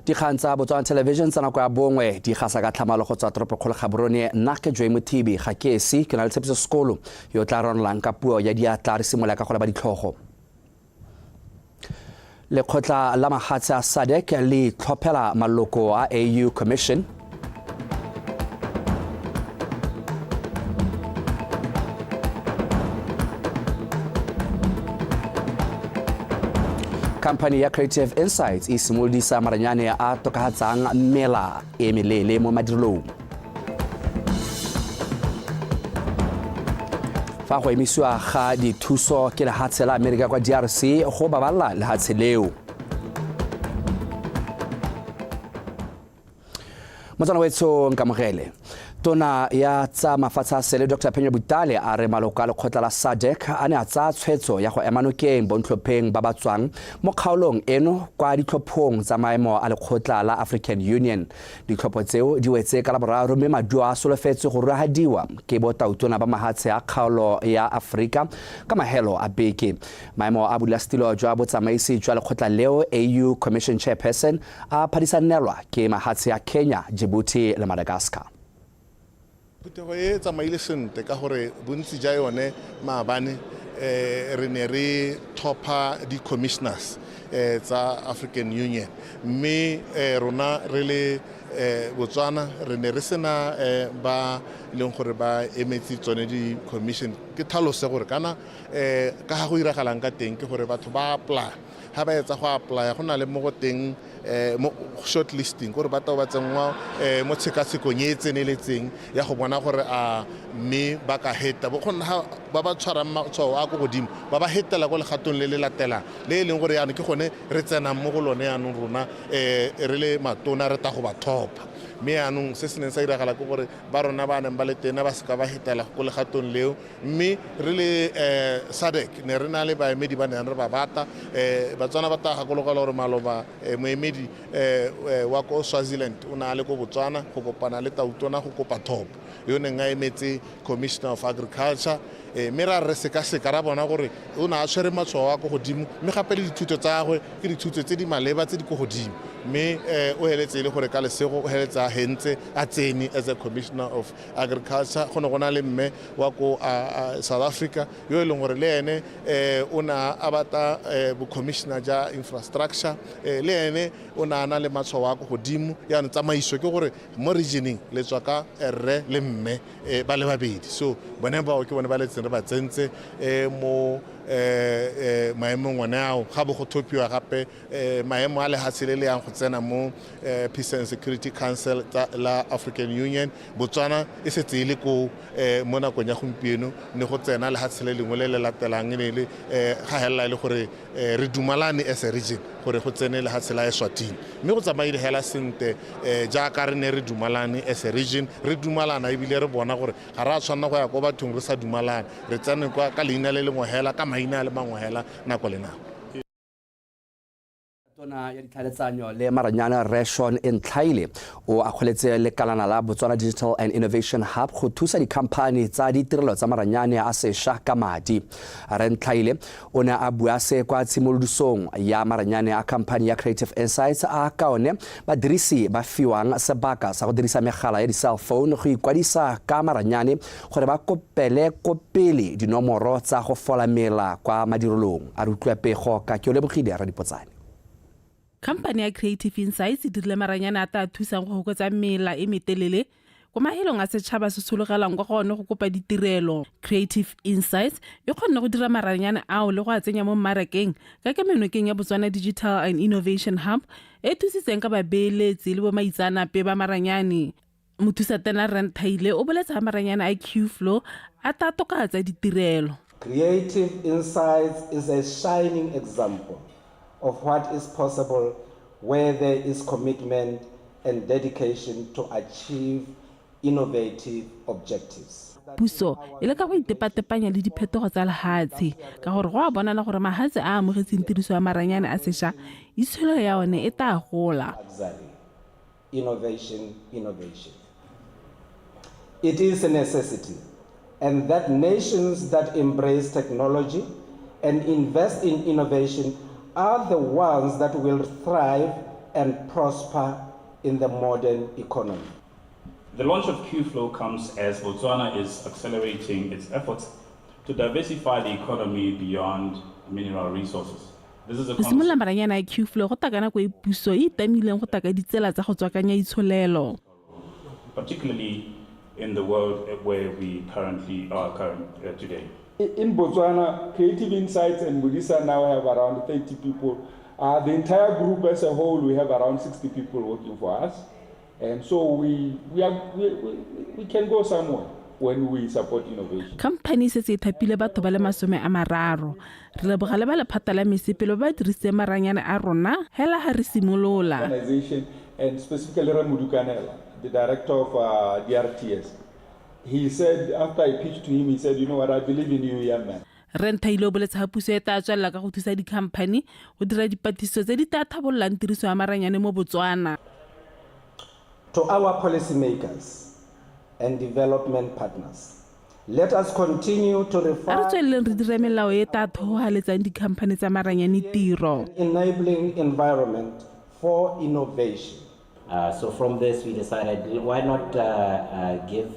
Dikgang tsa Botswana Television tsa nako ya bongwe di gasa ka tlhamalo go tswa toropokgolo Gaborone. Nna ke Joy Mothibi, ga ke esi, ke na le Tshepiso Sekolo yo tla ranolang ka puo ya diatla. Re simolola ka go leba ditlhogo. Lekgotla la mahatshe a SADC le itlhophela maloko a AU Commission. Company ya Creative Insights e simolodisa maranyane a tokafatsang mela e meleele mo madirelong. Fa go emisiwa ga dithuso ke lehatshe la Amerika kwa DRC go baballa lehatshe leo. Motswana wetsho nkamogele. Tona ya tsa mafatshe a sele Dr Phenyo Butale a re maloko a lekgotla la SADC a ne a tsaya tshwetso ya go ema nokeng bontlhopheng ba ba tswang mo kgaolong eno kwa ditlhophong tsa maemo a lekgotla la African Union. Ditlhopho tseo di wetse ka Laboraro mme maduo a solofetswe go ruragadiwa ke botautona ba mahatshe a kgaolo ya Aforika ka mahelo a beke. Maemo a bodulasetilo jwa botsamaisi jwa lekgotla leo, AU Commission Chairperson, a phadisanelwa ke mahatshe a Kenya, Djibouti le Madagascar. Phuthego e tsamaile sentle ka gore bontsi ja yone maabane re ne re thopha di-commissioners tsa African Union, mme rona re le Botswana re ne re sena ba e leng gore ba emetse tsone di-commission. Ke tlhalose gore kana ka ga go iragalang ka teng ke gore batho ba apply, ga ba etsa go apply go na le mo go teng mo short listing, gore ba tao ba tsenngwa mo tshekatshekong e e tseneletseng ya go bona gore a mme ba ka heta go nna ba ba tshwarang matshwao a ko godimo ba ba hetela ko legatong le le latelang le e leng gore yaanong ke gone re tsenang mo go lone yaanong rona re le matona re ta go ba thopha. Mme yaanong se se neng sa iragala ke gore ba rona ba neng ba le tena ba seka ba hetela ko legatong leo, mme re le SADC ne re na le baemedi ba neng re ba bata. Batswana ba tla gakologelwa gore maloba moemedi wa ko Swaziland o ne a le ko Botswana go kopana le tautona go kopa thopo yo neng a emetse Commissioner of Agriculture, mme ra re sekaseka ra bona gore o ne a tshwere matshwao a ko godimo, mme gape le dithuto tsa gagwe ke dithuto tse di maleba tse di ko godimo, mme o heletse e le gore ka lesego o heletse a hentse a tsene as a Commissioner of Agriculture. Go ne go na le mme wa ko South Africa yo e leng gore le ene o ne a batla bo-commissioner ja infrastructure, le ene o ne a na le matshwao a ko godimo. Yaanong tsamaiso ke gore mo regioneng le tswa ka rre le mme ba le babedi, so bone bao ke bone ba letseng re ba tsentse mo maemong one ao. Ga bo go thopiwa gape maemo a lehatshe le le yang go tsena mo Peace and Security Council la African Union, Botswana e setse e le ko mo nakong ya gompieno, ne go tsena lehatshe le lengwe le le latelang e ne le ga helela e le gore re dumalane as a region gore go tsene lehatshe la Eswatini, mme go tsamaile hela sentle jaaka re ne re dumalane as a region, re dumalana ebile re bona gore ga re a tshwanela go ya ko bathong re sa dumalane, re tsene kwa ka leina le lengwe hela, ka maina a le mangwe hela nako le nako. Tona ya ditlhaeletsanyo le maranyane Rre Sean Ntlhaile o akgoletse lekalana la Botswana Digital and Innovation Hub go thusa dikhamphani tsa ditirelo tsa maranyane a sesha ka madi. Rre Ntlhaile o ne a bua se kwa tshimolodisong ya maranyane a khamphani ya Creative Insights a ka one badirisi ba fiwang sebaka sa go dirisa megala ya di-cell phone go ikwadisa ka maranyane gore ba kopele ko pele dinomoro tsa go fola mela kwa madirelong. A re utlwe pego ka ke o lebogile Radipotsane. Khamphane ya Creative Insights e dirile maranyane a tla thusang go fokotsa mela e metelele kwa mahelong a setšhaba se tshologelang kwa go one go kopa ditirelo. Creative Insights e kgonne go dira maranyane ao le go a tsenya mo mmarakeng ka kemenokeng ya Botswana Digital and Innovation Hub e thusitseng ka babeeletsi le bomaitseanape ba maranyane. Mothusatena Rre Nthaile o boletse ha maranyane a Q-Flow a tla tokafatsa ditirelo. Creative Insights is a shining example of what is possible where there is commitment and dedication to achieve innovative objectives. Puso e leka go itepatepanya le diphetogo tsa lehatshe ka gore go a bonala gore mahatshe a a amogetseng tiriso ya maranyane a sesha itsholelo ya one e tla gola. Innovation, innovation. It is a necessity, and that nations that embrace technology and invest in innovation are the ones that will thrive and prosper in the modern economy. The launch of QFlow comes as Botswana is accelerating its efforts to diversify the economy beyond mineral resources. This is a Go simolola maranyane a Qflow go taka nako e puso e itamileng go taka ditsela tsa go tswakanya itsholelo. Particularly in the world where we currently are today. In Botswana, Creative Insights and Modisa now have around 30 people. The entire group as a whole, we have around 60 people working for us. And so we can go somewhere when we support innovation. Khamphane e setse e thapile batho ba le 30. Re leboga le ba lephata la mesepele ba ba dirisitseng maranyane a rona hela ga re simolola. Organization, and specifically Ramudu Kanela, the director of DRTS. He said, after I pitched to him, he said, "You know what, I believe in you, young man." Rre Nthaile o boletse ga puso e tla tswelela ka go thusa dikhamphane go dira dipatlisiso tse di tla tlhabololang tiriso ya maranyane mo Botswana. To our policymakers and development partners, let us continue to A re refine tsweleleng re dire melao e e tla thoholetsang dikhamphane tsa maranyane tiro. Enabling environment for innovation. So from this, we decided, why not give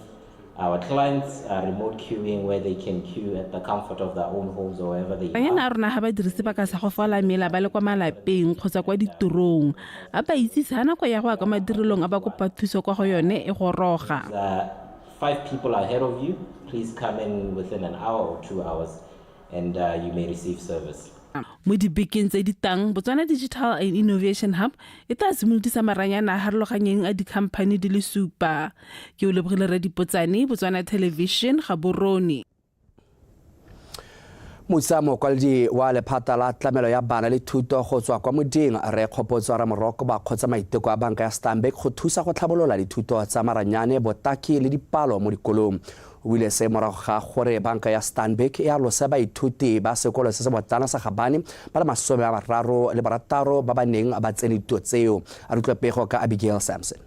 our clients remote queuing where they can queue at the comfort of their own homes or wherever they Maranyane are. a rona ga ba dire sebaka sa go fola mela ba le kwa malapeng kgotsa kwa ditirong. A ba itsise ga nako ya go ya kwa madirelong a ba kopa thuso kwa go yone e goroga. Five people ahead of you, please come in within an hour or 2 hours and you may receive service. Mo dibekeng tse di tang, Botswana Digital and Innovation Hub e tla simolodisa maranyane a harologanyeng a dikhamphane di le supa. Ke o lebogile Radipotsane, Botswana Television, Gaborone. Motsa mokwaledi wa lephata la tlamelo ya bana le thuto go tswa kwa moding, Re Kgopotso Ramoroko, ba kgotsa maiteko a banka ya Stanbic go thusa go tlhabolola dithuto tsa maranyane, botaki le dipalo mo dikolong. O buile se morago ga gore banka ya Stanbic e alose baithuti ba sekolo se se botlana sa Gabane ba le 36 ba ba neng ba tsene dituto tseo. A re utlwe pego ka Abigail Sampson.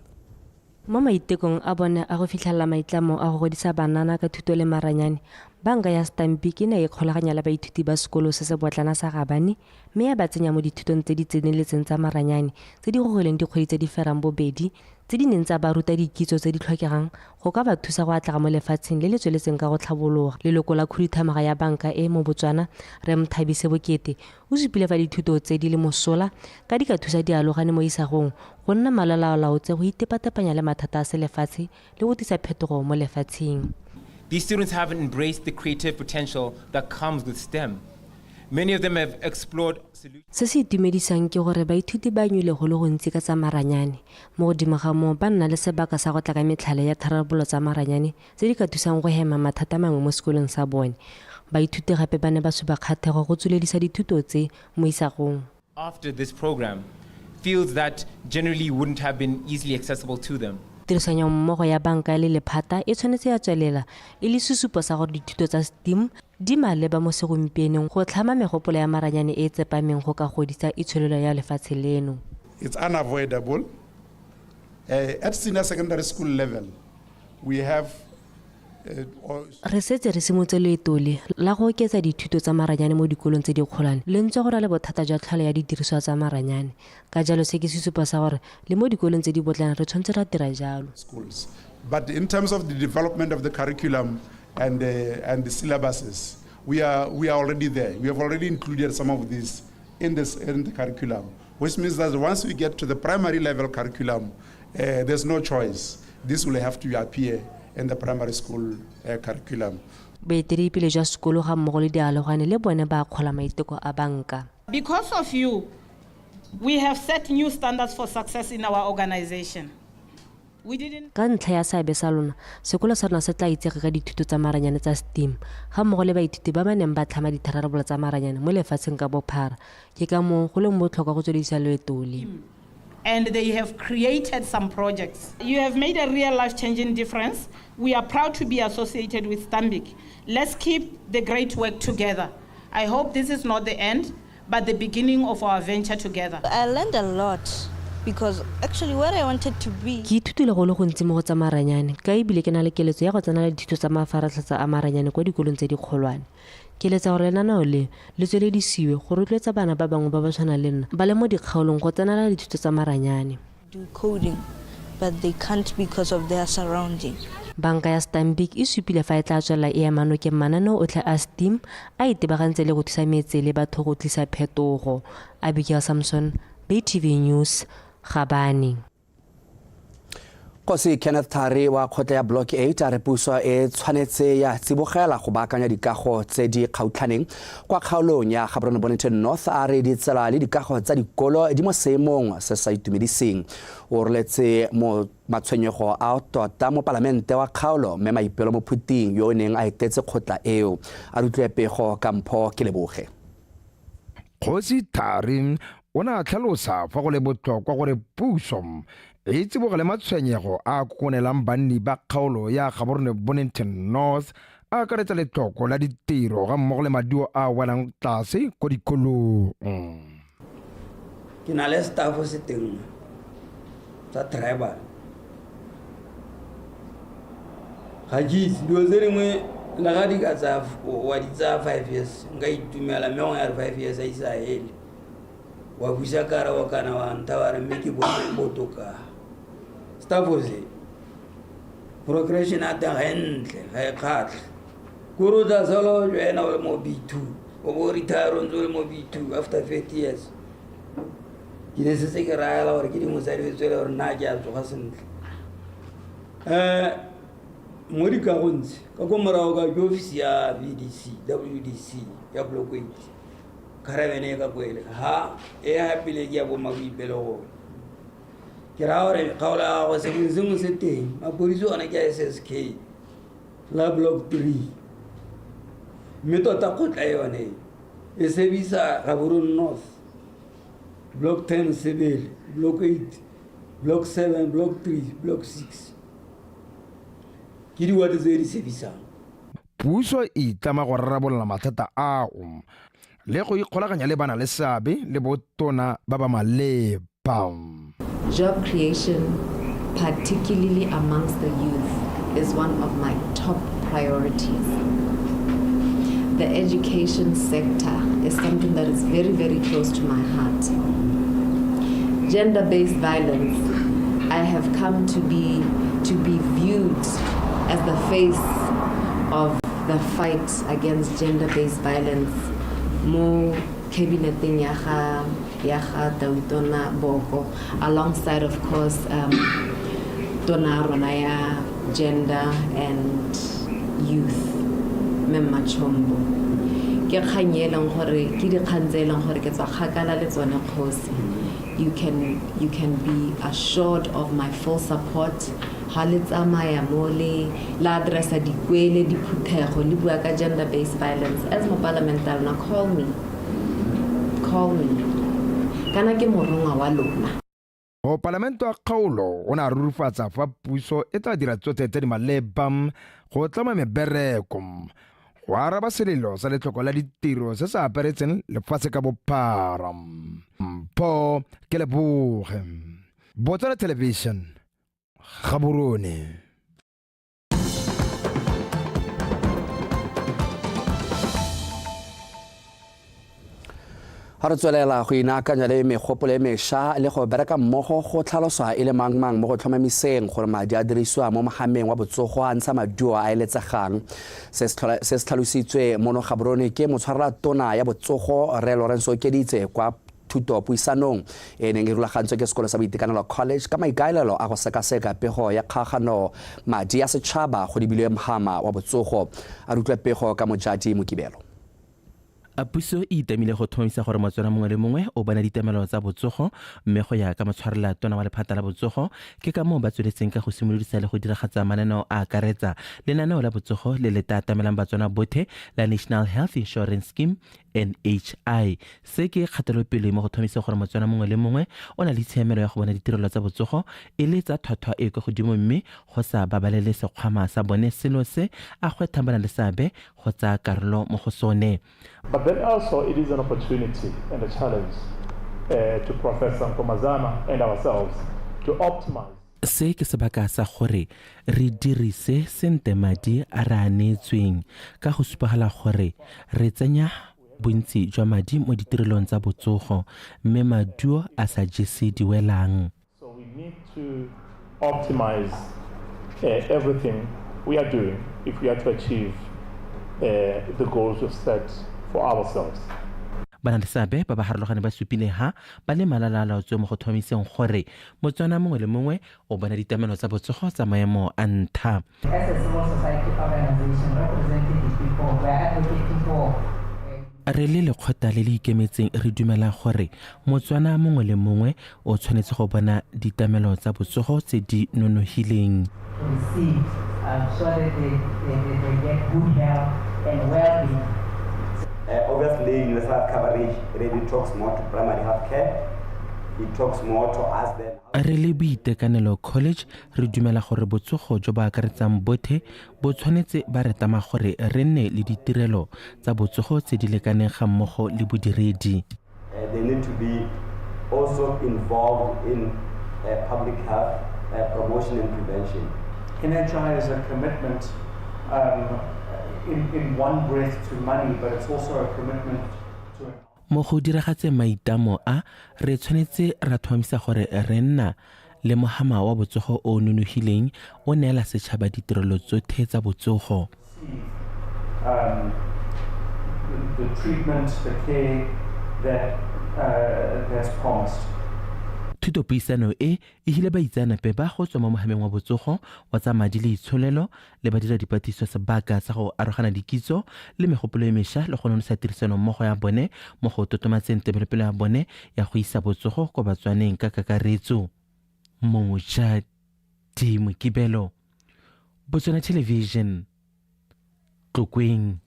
Mo maitekong a bone a go fitlhelela maitlamo a go godisa banana ka thuto le maranyane, banka ya Stanbic e ne e ikgolaganya le baithuti ba sekolo se se botlana sa Gabane mme ya ba tsenya mo dithutong tse di tseneletseng tsa maranyane tse di gogileng dikgwedi tse di ferang bobedi, tse di neng tsa ba ruta dikitso tse di tlhokegang go ka ba thusa go atlega mo lefatsheng le le tsweletseng ka go tlhabologa. Leloko la khuduthamaga ya banka e mo Botswana, Re Mthabise Bokete, o supile fa dithuto tse di le mosola ka di ka thusa dialogane mo isagong go nna malalaalaotse go itepatepanya le mathata a selefatshe le go tlisa phetogo mo lefatsheng. These students haven't embraced the creative potential that comes with STEM. Many of them have explored solutions. Se se itumedisang ke gore baithuti ba nywile go le gontsi ka tsa maranyane. Mo godimo ga moo, ba nna le sebaka sa go tla ka metlhale ya tharabololo tsa maranyane tse di ka thusang go hema mathata mangwe mo sekolong sa bone. Baithuti gape ba ne ba supa kgatlhego go tsweledisa dithuto tse mo isagong. After this program, fields that generally wouldn't have been easily accessible to them. Tirisanyommogo ya banka le lephata e tshwanetse ya tswelela e le sesupo sa gore dithuto tsa STEM di maleba mo segompienong go tlhama megopolo ya maranyane e e tsepameng go ka godisa itsholelo ya lefatshe leno. It's unavoidable. At senior secondary school level, we have Re setse re simotse leeto le la go oketsa dithuto tsa maranyane mo dikolong tse dikgolwane, le ntswa go na le bothata jwa tlhalo ya didiriswa tsa maranyane. Ka jalo se ke sesupo sa gore le mo dikolong tse di botlana re tshwanetse ra dira jalo. Schools. But in terms of the development of the curriculum and the syllabuses, we are already there. We have already included some of these in the curriculum, which means that once we get to the primary level curriculum, there's no choice. This will have to appear in the primary school curriculum. Boeteledipele jwa sekolo ga mmogo le dialogane le bone ba akgola maiteko a banka. Because of you, we have set new standards for success in our organization. We didn't Ka ntlha ya seabe sa lona, sekolo sa rona se tla itsege ka dithuto tsa maranyane tsa STEM ga mmogo le baithuti ba ba neng ba tlhama ditharabololo tsa maranyane mo lefatsheng ka bophara. Ke ka moo go leng botlhokwa go tsweledisa loeto le. And they have created some projects. You have made a real life changing difference. We are proud to be associated with Stanbic. Let's keep the great work together. I hope this is not the end, but the beginning of our venture together. I learned a lot because actually where I wanted to be. Ke ithutile go le gontsi mo go tsa maranyane ka ebile ke na le keletso ya go tsenela dithuto tsa mafaratlhatlha a maranyane kwa dikolong tse dikgolwane. Ke eletsa gore lenaneo le le tsweledisiwe go rotloetsa bana ba bangwe ba ba tshwanang le nna ba le mo dikgaolong go tsenela dithuto tsa maranyane. Do coding but they can't because of their surrounding. Banka ya Stanbic e supile fa e tla tswelela e ema nokeng mananeo otlhe a STEAM a itebagantse le go thusa metse le batho go tlisa phetogo. Abigail Samson, BTV News, Gabane. Kgosi Kenneth Thari wa kgotla ya Block 8 a re puso e tshwanetse ya tsibogela go baakanya dikago tse di kgautlhaneng kwa kgaolong ya Gaborone Bonnington North. A re ditsela le dikago tsa dikolo di mo seemong se sa itumediseng. O roletse mo matshwenyego a tota mopalamente wa kgaolo mme Maipelo Mophuting yo o neng a etetse kgotla eo. A re utlwe pego ka Mpho Keleboge. Kgosi Thari o ne a tlhalosa fa go le botlhokwa gore puso e tsibogele matshwenyego a a kokonelang banni ba kgaolo ya Gaborone Bonnington North a akaretsa letlhoko la ditiro ga mmogo le maduo a a welang tlase ko dikolong. Ke na le staff se teng sa tribal ga ke itse dilo tse dingwe le ga di ka tsaya wa di tsaya 5 years nka itumela mme gongwe ya re 5 years a ise a hele wa busa karabo kana wa ntha wa re mme ke botoka staff se progression ya teng ga e ntle ga e kgatlhe kore o tla sala o joina o le mo B2 o bo o retire o ntse o le mo B2 after 30 years. Ke ne setse ke raela gore ke dingwe tsa dilo tsele gore nna ke a tsoga sentle. Mo dikagong tse ka ko morago ka ke ofisi ya VDC, WDC ya Block 8 caravan e ka kwele ha e hapile ke ya bo Maboipele gone. Ke raya gore kgaolo ya gago sengwe le sengwe se teng mapodisi one ke a SSK la Block 3 mme tota kgotla yone e sebisa Gaborone North, Block 10 Sebele, Block 8, Block 7, Block 3, Block 6 ke diwate tse di sebisang. Puso e itlama go rarabolola mathata ao le go ikgolaganya le bana le seabe le botona ba ba maleba. Job creation, particularly amongst the youth, is one of my top priorities. The education sector is something that is very, very close to my heart. Gender-based violence, I have come to be viewed as the face of the fight against gender-based violence mo cabineteng ya ga Tautona Boko, alongside of course tona rona ya gender and youth, Mma Chombo. Ke kgang e leng gore ke dikgang tse e leng gore ke tswa kgakala le tsone. Kgosi, you can be assured of my full support ga le tsamaya mo le la addressa dikwele diphuthego le bua ka gender based violence. As mopalamente a lona, call me, call me, kana ke morongwa wa lona. Mopalamente wa kgaolo o ne a rurifatsa fa puso e tla dira tsotlhe tse di maleba go tlama mebereko go araba selelo sa letlhoko la ditiro se se aparetseng lefatshe ka bophara. Mpho ke leboge, Botswana Television, Gaborone. Ga re tswelela go inaakanya le megopolo e mešwa le go bereka mmogo go tlhaloswa e le mangmang mo go tlhomamiseng gore madi a dirisiwa mo mogameng wa botsogo a ntsha maduo a eletsegang. Se se tlhalositswe mono Gaborone ke motshwarela tona ya botsogo re Lawrence Okeditse kwa thuto puisanong e neng e rulagantswe ke sekolo sa boitekanelo college ka maikaelelo a go sekaseka pego ya kgagano madi a setšhaba go lebilwe mhama wa botsogo. A re utlwe pego ka Mojadi Mokibelo. A puso e itamile go tlhomamisa gore Motswana mongwe le mongwe o bona ditlamelo tsa botsogo, mme go ya ka motshwarela tona wa lephata la botsogo, ke ka moo ba tsweletseng ka go simolodisa le go diragatsa mananeo a akaretsa lenaneo la botsogo le le tla atamelang Batswana botlhe la National Health Insurance Scheme, NHI. Se ke kgatelopele mo go tlhomamisa gore Motswana mongwe le mongwe o na le tshiamelo ya go bona ditirelo tsa botsogo e le tsa tlhwatlhwa e kwa godimo, mme go sa babalele sekgwama sa bone, selo se a gwetlhang ba na le seabe go tsaya karolo mo go sone. But then also it is an opportunity and a challenge to Professor Nkomazana and ourselves to optimize. Se ke sebaka sa gore re dirise sente madi a re a neetsweng ka go supagala gore re tsenya bontsi jwa madi mo ditirelong tsa botsogo mme maduo a sa jese diwelang. So we need to optimize everything we are doing if we are to achieve the goals we've set for ourselves. Banaleseabe ba ba harologane ba supile ha ba le malalaalaotswe mo go tlhomamiseng gore Motswana mongwe le mongwe o bona ditamelo tsa botsogo tsa maemo a ntha. As a civil society organization representing the people, we are advocating for Re le lekgotla le le ikemetseng re dumela gore Motswana mongwe le mongwe o tshwanetse go bona ditamelo tsa botsogo tse di nonogileng. Receive so that they get good health and well-being. Obviously, universal health coverage really talks more to primary health care. It talks more to us than Re le Boitekanelo College re dumela gore botsogo jo bo akaretsang bothe bo tshwanetse ba re tlama gore re nne le ditirelo tsa botsogo tse di lekaneng ga mmogo le bodiredi. They need to be also involved in public health promotion and prevention. NHI is a commitment in one breath to money, but it's also a commitment to Mo go diragatseng maitlamo a, re tshwanetse ra tlhomamisa gore re nna le mohama wa botsogo o o nonogileng o neela setšhaba ditirelo tsotlhe tsa botsogo. The treatment, the care that's promised. Thutopuisano e e hile baitseanape ba go tswa mo mohameng wa botsogo wa tsa madi le itsholelo le badira dipatlisiso sebaka sa go arogana dikitso le megopolo e mešwa le go nonosa tirisanommogo ya bone mo go totomatseng tebelopele ya bone ya go isa botsogo kwa Batswaneng ka kakaretso. Moja D. Mokibelo, Botswana Television, Tlokweng.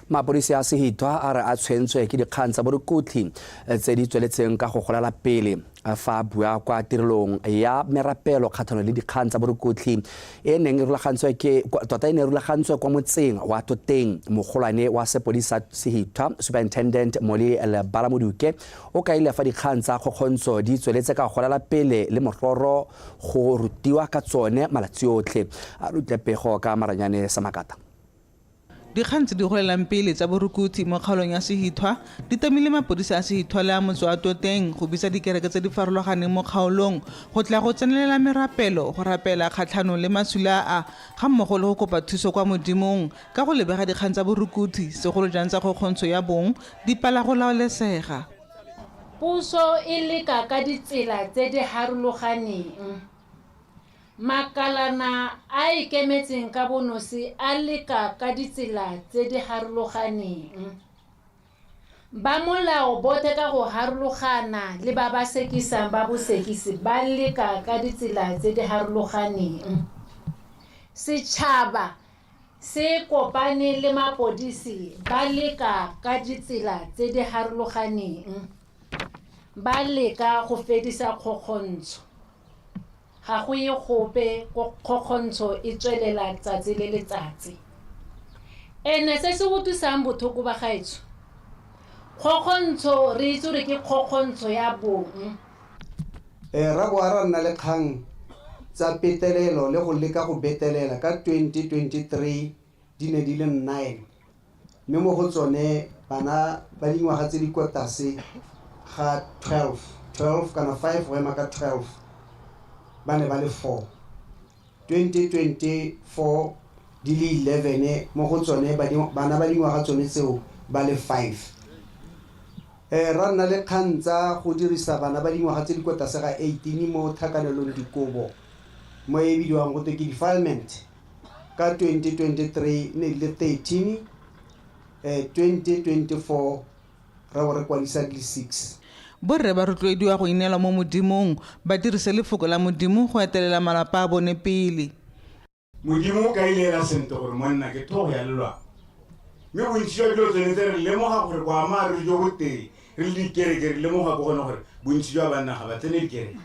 Mapodisi a Sehithwa a re a tshwentswe ke dikgang tsa borukutlhi tse di tsweletseng ka go golela pele. Fa a bua kwa tirelong ya merapelo kgatlhanong le dikgang tsa borukutlhi e neng e rulagantswe ke tota e ne e rulagantswe kwa motseng wa Toteng, mogolwane wa sepodisi sa Sehithwa Superintendent Molly Lebalamoduke o kaile fa dikgang tsa kgokgontsho di tsweletse ka go golela pele le mororo go rutiwa ka tsone malatsi otlhe. A rutle pego ka maranyane Samakata. Dikgang tse di golelang pele tsa borukuthi mo kgaolong ya Sehithwa di tamile mapodisi a Sehithwa le a motse wa Toteng go bitsa dikereke tse di farologaneng mo kgaolong go tla go tsenelela merapelo go rapela kgatlhanong le masula a ga mmogo le go kopa thuso kwa Modimong ka go lebega dikgang tsa borukuthi segolo jang tsa kgokgontsho ya bong di pala go laolesega. Puso e leka ka ditsela tse di harologaneng. Makalana a ikemetseng ka bonosi a leka ka ditsela tse di harologaneng. Ba molao botlhe ka go harologana le ba ba sekisang ba bosekisi ba leka ka ditsela tse di harologaneng. Setšhaba se kopane le mapodisi ba leka ka ditsela tse di harologaneng. Ba leka go fedisa kgokgontsho. Ga go ye gope kgokgontsho e tswelela tsatsi le letsatsi. Ene se se utlwisang botlhoko ba gaetsho, kgokgontsho re itse gore ke kgokgontsho ya bong. Ra bo a ra nna le kgang tsa petelelo le go leka go betelela ka 2023 di ne di le 9, mme mo go tsone bana ba dingwaga tse di kwa tlase ga 12 kana 5 go ema ka 12 ba ne ba le 4. 2024 di le 11 mo go tsone bana ba dingwaga tsone tseo ba le 5. Ra nna le kgang tsa go dirisa bana ba dingwaga tse di kwa tlase ga 18 mo tlhakanelong dikobo mo e bidiwang go twe ke defilement. Ka 2023 ne di le 13, 2024 ra bo re kwadisa di le 6. Borre ba rotloediwa go ineela mo Modimong, ba dirise lefoko la Modimo go etelela malapa a bone pele. Modimo o kaile sentle gore monna ke tlhogo ya lelapa. Mme bontsi jwa dilo tsone tse re lemoga gore boammaaruri jo bo teng re le dikereke re lemoga ko gone gore bontsi jwa banna ga ba tsene dikereke.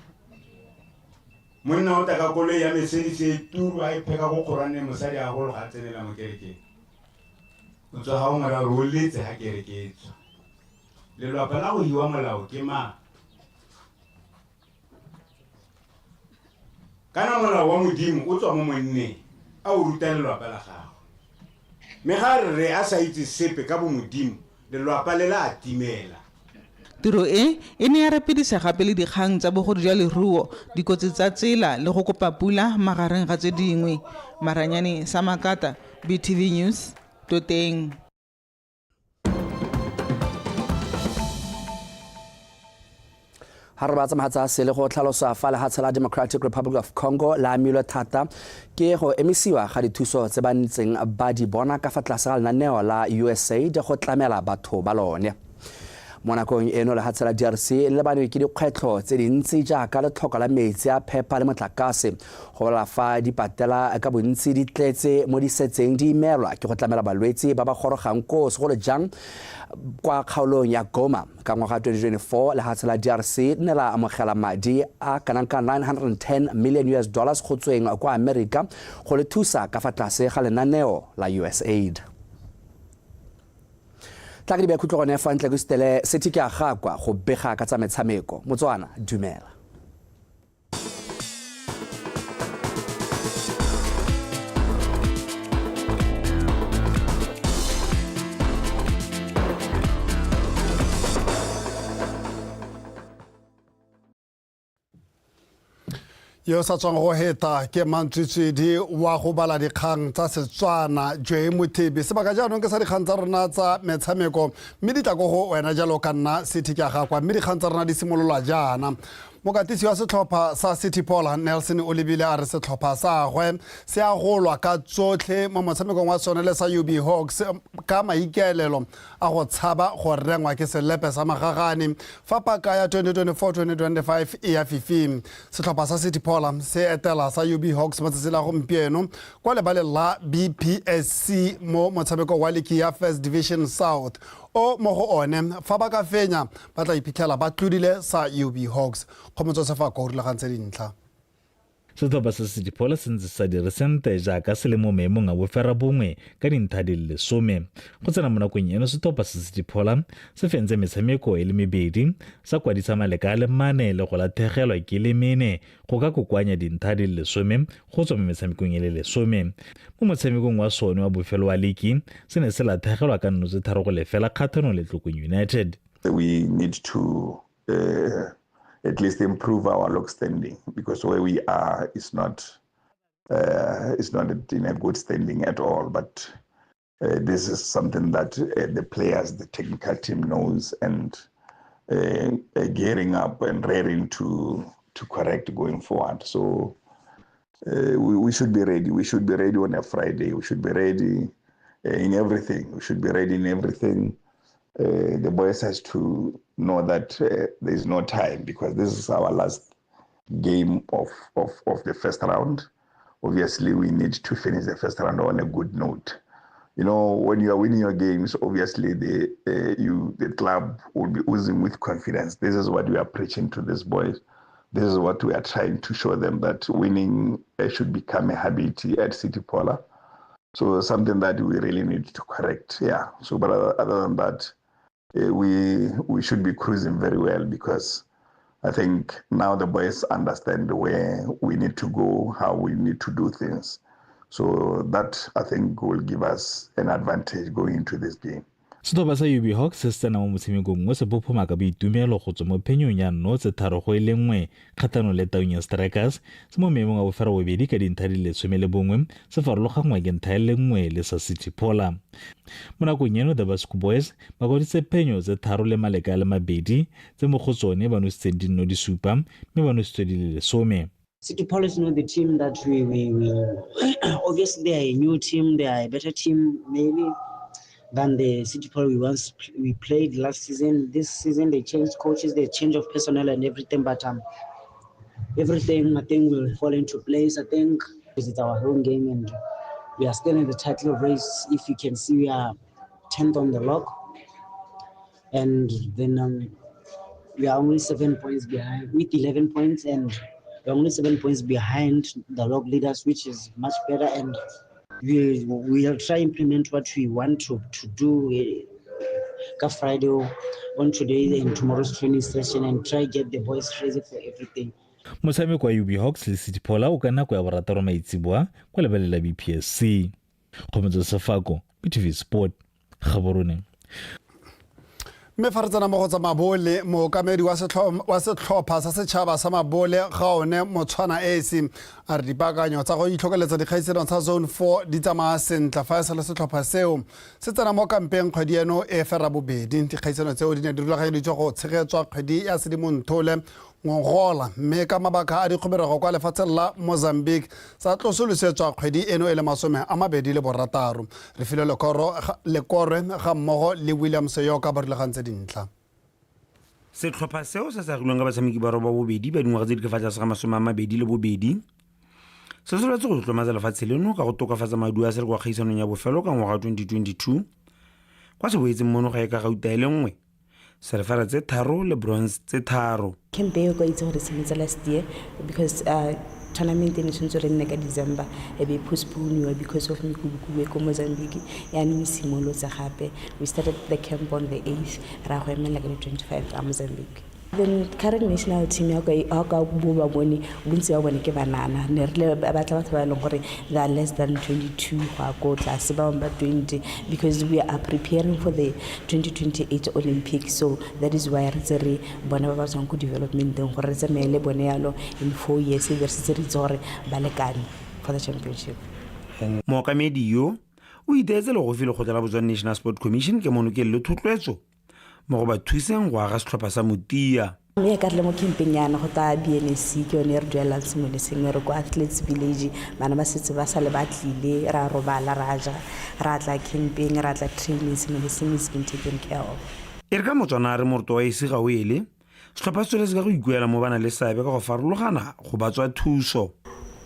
Monna o tla ka koloi ya Mercedes e turu a e pheka ko kgorwaneng, mosadi a golo ga a tsenela mo kerekeng. O tswa ga o mora gore o letse ga kereke e tswa. Lelapa la go hiwa molao ke mang? Kana molao wa Modimo o tswa mo monneng a o ruta lelwapa la gagwe. Mme ga rre a sa itse sepe ka bomodimo, lelwapa le la timela. Tiro e e ne ya rapedisa gape le dikgang tsa bogodu jwa leruo, dikotsi tsa tsela le go kopa pula magareng ga tse dingwe. Maranyane Samakata, BTV News, Toteng. Ga re ba tsamaya sele go tlhalosa fa lehatshe la Democratic Republic of Congo la amilwe thata ke go emisiwa ga dithuso tse ba ntseng ba di bona ka fa tlase ga lenaneo la USAID go tlamela batho ba lone. Mo nakong eno lehatshe la DRC le lebanwe ke dikgwetlho tse dintsi jaaka letlhoko la metsi a phepa le motlakase, go bolela fa dipatela ka bontsi di tletse mo di setseng di imelwa ke go tlamela balwetse ba ba gorogang koo, segolo jang kwa kgaolong ya Goma. Ka ngwaga 2024 lehatshe la DRC ne la amogela madi a kanang ka 910 million US dollars go tsweng kwa Amerika go le thusa ka fa tlase ga lenaneo la USAID. Tla ke di beya khutlo gone fa ntle ke sutele sethi ke a gakwa go bega ka tsa metshameko. Motswana, dumela. Yo sa tswang go heta ke mantswitswedi wa go bala dikgang tsa Setswana Joe Mothebi. Sebaka jaanong ke sa dikgang tsa rona tsa metshameko, mme di tla ko go wena jalo ka nna City ke a gakwa. Mme dikgang tsa rona di simololwa jaana. Mokatisi wa setlhopha sa City Paul Nelson o lebile a re setlhopha sa gagwe se a golwa ka tsotlhe mo motshamekong wa sone le sa UB Hawks ka maikaelelo a go tshaba go rengwa ke selepe sa magagane fa paka ya 2024-2025 e ya fifing. Setlhopha sa City Pola se etela sa UB Hawks mo tsatsi la gompieno kwa lebaleng la BPSC mo motshameko wa liki ya First Division South o mo go one fa ba ka fenya ba tla iphitlhela ba tlodile sa UB Hawks. Kgomotso Sefako o rulagantse dintlha. Setlhopha sa City Pola se ntse sa dire sentle jaaka se le mo maemong a boferabongwe ka dintlha di le 10. Go tsena mo nakong eno setlhopha sa City Pola se fentse metshameko e le mebedi, sa kwadisa maleka a le mane le go latlhegelwa ke le mene go ka kokoanya dintlha di le 10 go tswa mo metshamekong e le 10. Mo motshamekong wa sone wa bofelo wa liki se ne se latlhegelwa ka 0-3 kgatlhanong le Tlokong United. We need to at least improve our log standing, because where we are is not in a good standing at all. But this is something that the players, the technical team knows, and gearing up and raring to correct going forward. So we should be ready. We should be ready on a Friday. We should be ready in everything. We should be ready in everything. The boys has to know that there is no time, because this is our last game of the first round. Obviously, we need to finish the first round on a good note. You know, when you are winning your games, obviously the club will be oozing with confidence. This is what we are preaching to these boys. This is what we are trying to show them, that winning should become a habit at City Pola. So something that we really need to correct, yeah. So, but other than that, we should be cruising very well, because I think now the boys understand where we need to go, how we need to do things. So that, I think, will give us an advantage going into this game. Setlhopha sa UB Hawks se tsena mo motshamekong o se phophoma ka boitumelo go tswa mo phenyong ya 0-3-1 kgatlhanong le Taung ya Strikers, se mo maemong a boferabobedi ka dintlha di le 11, se farologanngwa ke ntlha e le nngwe le sa City Pola. Mo nakong eno the Basco Boys ba kwadisitse phenyo tse 3 le maleka a le mabedi, tse mo go tsone ba nositseng dinno di 7 mme ba nositswe di le 10. City Pola is not the team that we obviously they are a new team, they are a better team maybe than the City Pola we played last season. This season they changed coaches, they change of personnel and everything, but everything I think will fall into place. I think because it's our home game and we are still in the title race. If you can see, we are 10th on the log, and then we are only 7 points behind with 11 points, and we're only 7 points behind the log leaders, which is much better. And we will try implement what we want to do Friday on today and tomorrow's training session, and try get the boys ready for everything. Motshameko wa UB Hawks le City Phola o ka nako ya borataro maitseboa kwa lebaleng la BPSC. Kgomotso Sefako, BTV Sport, Gaborone. Mme fa re tsena mo go tsa mabole, mookamedi wa setlhopha sa setšhaba sa mabole ga one Motshwana Esi a re dipaakanyo tsa go itlhokeletsa dikgaisano tsa Zone 4 di tsamaya sentle fa e sa le setlhopha seo se tsena mo kampeng kgwedi eno e fera bobedi. Dikgaisano tseo di ne di rulaganyeditswe go tshegetswa kgwedi ya Sedimonthole ngogola, mme ka mabaka a dikgoberego kwa lefatsheng la Mozambique tsa tlosolosetswa kgwedi eno e le 26. Re filwe Lekorwe ga mmogo le William Seyoka ba rulagantse dintlha. Setlhopha seo se se agilweng ka batshameki ba roba bobedi ba dingwaga tse di ka fa tlase ga 22 se solofetse go tlotlomatsa lefatshe leno ka go tokafatsa maduo a se le kwa kgaisanong ya bofelo ka ngwaga 2022 kwa se boetseng mono gae ka gauta e le nngwe, selefera tse tharo le bronze tse tharo. Camp eo ka itse gore tshwanetse last year because tournament e ne tshwanetse re nne ka December e be postpone because of mekubukubu e ko Mozambique, yaanong e simolotse gape. We started the camp on the 8th, ra go emelela ka di-25 a Mozambique. The current national team ya ka bo ba bone, bontsi ba bone ke banana. Ne re le batla batho ba e leng gore they are less than 22 go ya ko tlase, ba bangwe ba 20, because we are preparing for the 2028 Olympics. So that is why re tse re bona ba ba tswang ko developmenteng gore re tsamaye le bone yalo in 4 years e be re setse re itse gore ba lekane for the championship. Mookamedi yo o iteetse legofi lekgotla la Botswana National Sport Commission ke monokeng le thotloetso mo go ba thuseng go aga setlhopha sa motia. Mme ka re le mo campeng yana go ta BNSC ke yone e re duelelang sengwe le sengwe. Re ko Athletes Village, bana ba setse ba sale ba tlile, ra robala, ra ja, ra tla campeng, ra tla training, sengwe le sengwe is been taken care of. E re ka Motswana a re moroto wa esi ga o ele, setlhopha se tsweletse ka go ikuela mo bana le seabe ka go farologana go ba tswa thuso.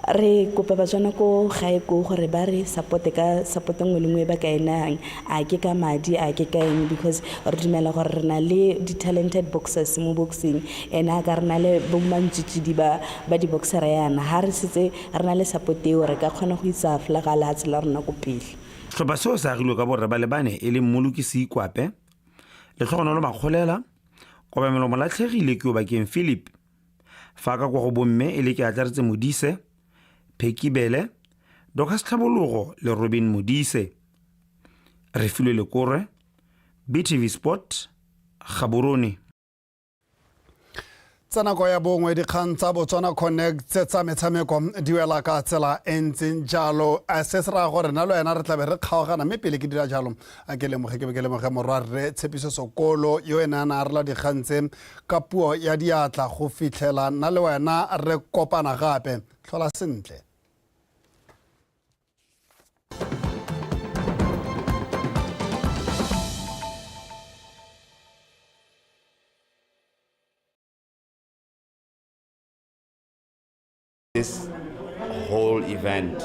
Re kopa Batswana ko gae ko gore ba re supporte ka support nngwe le nngwe ba ka e nayang, a ke ka madi, a ke ka eng, because re dumela gore re na le di-talented boxers mo boxing, and a ka re na le bo mantswitswidi ba di-boxera yana. Ha re setse re na le support eo, re ka kgona go isa flag a lehatshe la rona ko pele. Setlhopha seo se agilwe ka borre ba le bane e leng Mmoloki Seikwape, Letlhogonolo Makgolela, Kobamelo Molatlhegile ke Obakeng Philip, fa ka kwa go bomme e le ke Atlaretse Modise, Pheki Bele, Dorcas Tlhabologo le Robin Modise. Refilwe Lekorwe, BTV Sport, Gaborone. Tsa nako ya bongwe, dikgang tsa Botswana Connect tsa metshameko di wela ka tsela e ntseng jalo. Se se raya gore nna le wena re tlabe re kgaogana, mme pele ke dira jalo a ke lemoge ke be ke lemoge morwarre Tshepiso Sokolo yo ene a ne a rela dikgang tse ka puo ya diatla go fitlhela nna le wena re kopana gape. Tlhola sentle. This whole event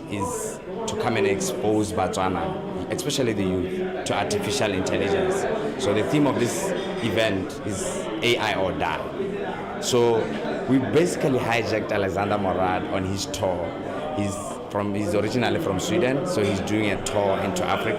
is to come and expose Botswana, especially the youth, to artificial intelligence. So the theme of this event is AI or die. So we basically hijacked Alexander Morad on his tour. He's originally from Sweden, so he's doing a tour into Africa.